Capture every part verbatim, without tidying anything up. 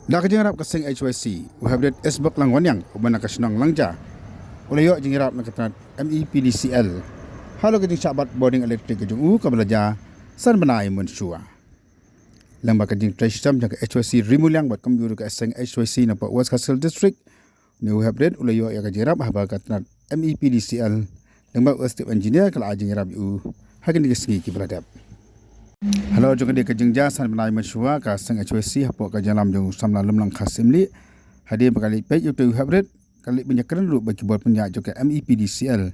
Da ka jingïarap ka seng H Y C, u Heprit Isboklang Wanniang uba na ka shnong Langja u la ïoh jingïarap na ka tnat M E P D C L halor ka jingshah bat bording elektrik ka jong u kaba la jia san bnai mynshuwa. Lyngba ka jingtrei shitom jong ka H Y C Rimuliang bad kumjuh ka seng H Y C na poh West Khasi Hills District, une u Heprit u la ïoh ïa ka jingïarap haba ka tnat M E P D C L lyngba u Executive Engineer ka la ai jingïarap ïa u ha kine ki sngi kiba la dep. Halor jong kane ka jingjia san bnai mynshuwa, ka seng H Y C hapoh ka jingïalam jong u samla Lomlang Khar Syiemlieh, hadien ba ka leit peit ïa uto u Heprit, ka leit ban ïakren ruh bad ki bor pynïaid jong ka M E P D C L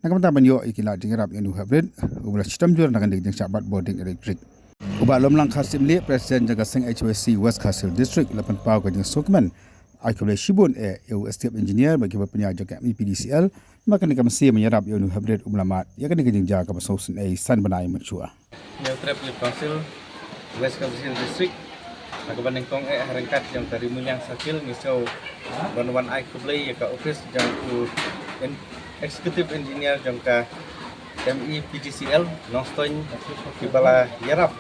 na ka bynta ban ïoh ïa ki lad jingïarap ïa une u Heprit uba la shitom jur na kane ka jingshah bat bording elektrik. U Bah Lomlang Khar Syiemlieh, President jong ka seng H Y C West Khasi Hills District, la pynpaw ka jingsngewkmen ai khublei shibun eh ïa u Executive Engineer bad ki bor pynïaid jong ka M E P D C L namar kane ka mynsiem ban ïarap ïa une u Heprit uba la mad ïa kane ka jingjia kaba sngewsynei san bnai mynshuwa. Hynñiewtrep Youth Council West Khasi Hills District, ha kaba nyngkong eh ha ryngkat jong ka Rimuliang Circle, ngi sngew ban wan ai khublei ïa ka office jong u en-, Executive Engineer jong ka M E P D C L Nongstoiñ, kiba la ïarap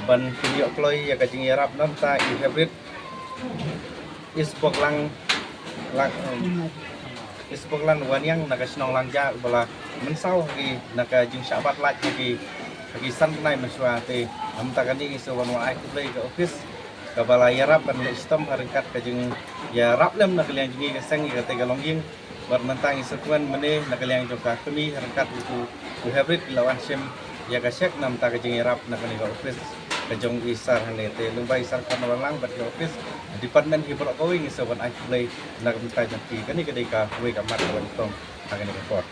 ban pynïoh kloi ïa ka jingïarap na ka bynta u Heprit Isboklang, lang, um, Isboklang Wanniang na ka shnong Langja uba la mynsaw ha ki na ka jingshah bat light ha ki, ha ki san bnai mynshuwa. Te na ka bynta kane ngi sngew ban wan ai khublei ïa ka office kaba la ïarap ban leit shitom ha ryngkat ka jingïarap lem na ka liang jong ngi ka seng ïa katei ka longïing. Bad mynta ngi sngew kmen mynne na ka liang jong ka kmie ha ryngkat uto u Heprit ki la wan shim ïa ka cheque na ka bynta ka jingïarap na kane ka office ka jong i Sir hangne. Te lyngba i Sir Kharnarvon Lang bad ka office, department hi baroh kawei, ngi sngew ban ai khublei na ka bynta jong ki. Kane ka dei kawei ka mat kaba nyngkong ha kane ka por.